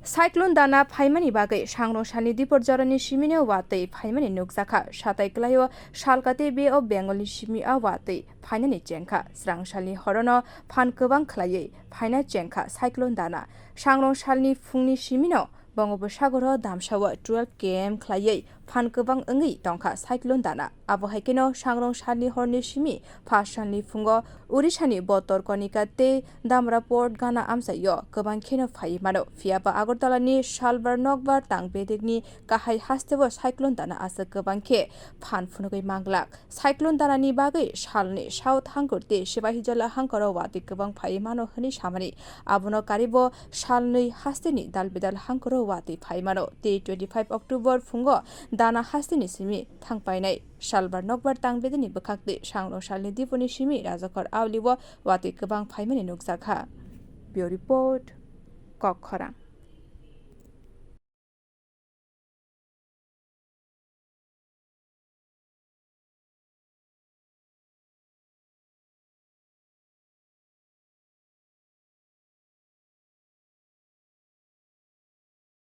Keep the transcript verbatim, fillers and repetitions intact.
Cyclone Dana phaimani bagwi sangrong salni dipor jorani simino watwi phaimani nukjakha. Satai kwlaio salkati Bay of Bengal ni simi a watwi phainani chengkha. Srang salni horono phan kwbang khwlaiwi phaina chengkha Cyclone Dana. Sangrong salni phungni simino Bongobosagoro damsao twelve kilometer khwlaiwi phan kwbang wngwi tongkha Cyclone Dana. Abo hai kheno sangrong salni horni simi pha salni phungo Odisha ni Botor Konika tei Damra Port gana amchaio kwbang kheno phaiwi mano. Phiyaba Agartala ni salbar nokbar tang bedekni kahai hasteo Cyclone Dana aswk kwbang khe phan phunugwi manglak. Cyclone Dana ni bagwi salni South Hangkur tei Sibahijala hangkoro watwi kwbang phaiwi mano hwnwi samani. Abono karibo salnwi hasteni dal bedal hangkoro watwi phaiwi mano. Tei twenty five October phungo Dana hasteni simi thangpainai. Salbar nokbar tang bedekni bwkhaktwi sangrong salni diponi simi Rajakhor aulio watwi kwbang phaimani nukjakha. Bureau Report, Kokkhorang.